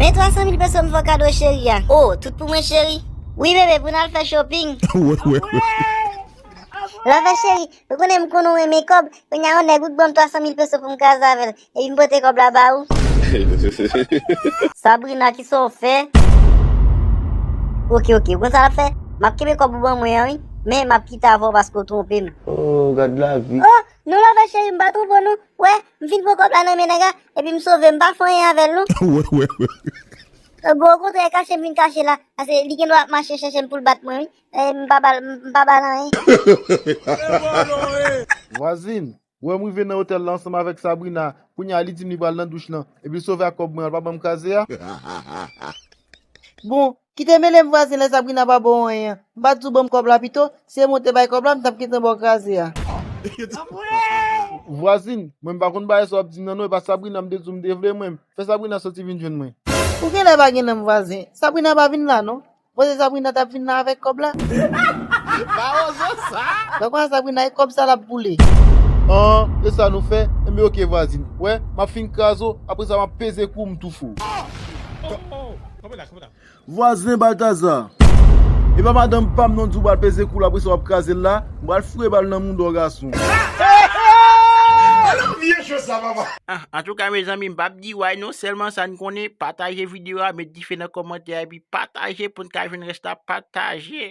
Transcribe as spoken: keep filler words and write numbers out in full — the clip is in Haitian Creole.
Men twa san mil peso m fè w kado cheri a. Oh, tout pou mwen cheri. Wi bebe, pou n al fè shopping. Wè, wè, wè. Love cheri, ou konnen m konnen w renmen kòb. Kounye a yon nèg ou t ban m twa san mil peso pou m kraze avè l. Epi m pote kòb la ba ou. Sabrina, kisa w fè? Oke, oke, ou konn sa l ap fè? M ap kenbe kòb ou ban mwen an, wi. Men m ap kite avè w paske w twonpe m. Oh, gad lavi. Oh, non, love cheri, m pa twonpe w non. Wè, m fin pran kòb la nan men nèg la, epi m sove, m pa fè anyen avè l non. Wè, wè, wè. Bon, okontrè, kache m vin kache la. Paske li gen dwa ap mache chèche m pou l bat mwen, wi. Eh, m pa ba l, m pa ba l anyen. Vwazin, ou wè m rive nan otèl la ansanm avèk Sabrina. Kounye a, li di m li pral nan douch lan. Epi l sove ak kòb mwen an, l pa ban m kraze a. Bon, kite mele m vwazin, lè Sabrina pa ba w anyen. M pa t di w ban m kòb la pito? Si se mwen w te bay kòb la, m t ap gentan ba w kraze a. Vwazin, mwen m pa konn bagay sa w ap di m nan non, e pa Sabrina m te di w m te vle mwen. Fè Sabrina soti vin jwenn mwen. Ou genlè pa gen nanm vwazin. Sabrina pa vin la non. Panse Sabrina t ap vin la avèk kòb la? Pa ozo sa! Donk, wè Sabrina, e kòb sa l ap boule. An, e sa nou fè? Enben, oke, vwazin. Wè, m ap fin kraze w, apre sa, m ap peze kou w, m toufe w. Vwazin Baltazar. E pa madanm pa m non di w pral peze kou l, apre sa w ap kraze l la, m pral foure bal nan mouda w gason. Ah, antouka, mezanmi, m p ap di way non, sèlman sa n konnen, pataje videyo a, met dife nan kòmantè a, epi pataje pou n ka jwenn rès la, pataje.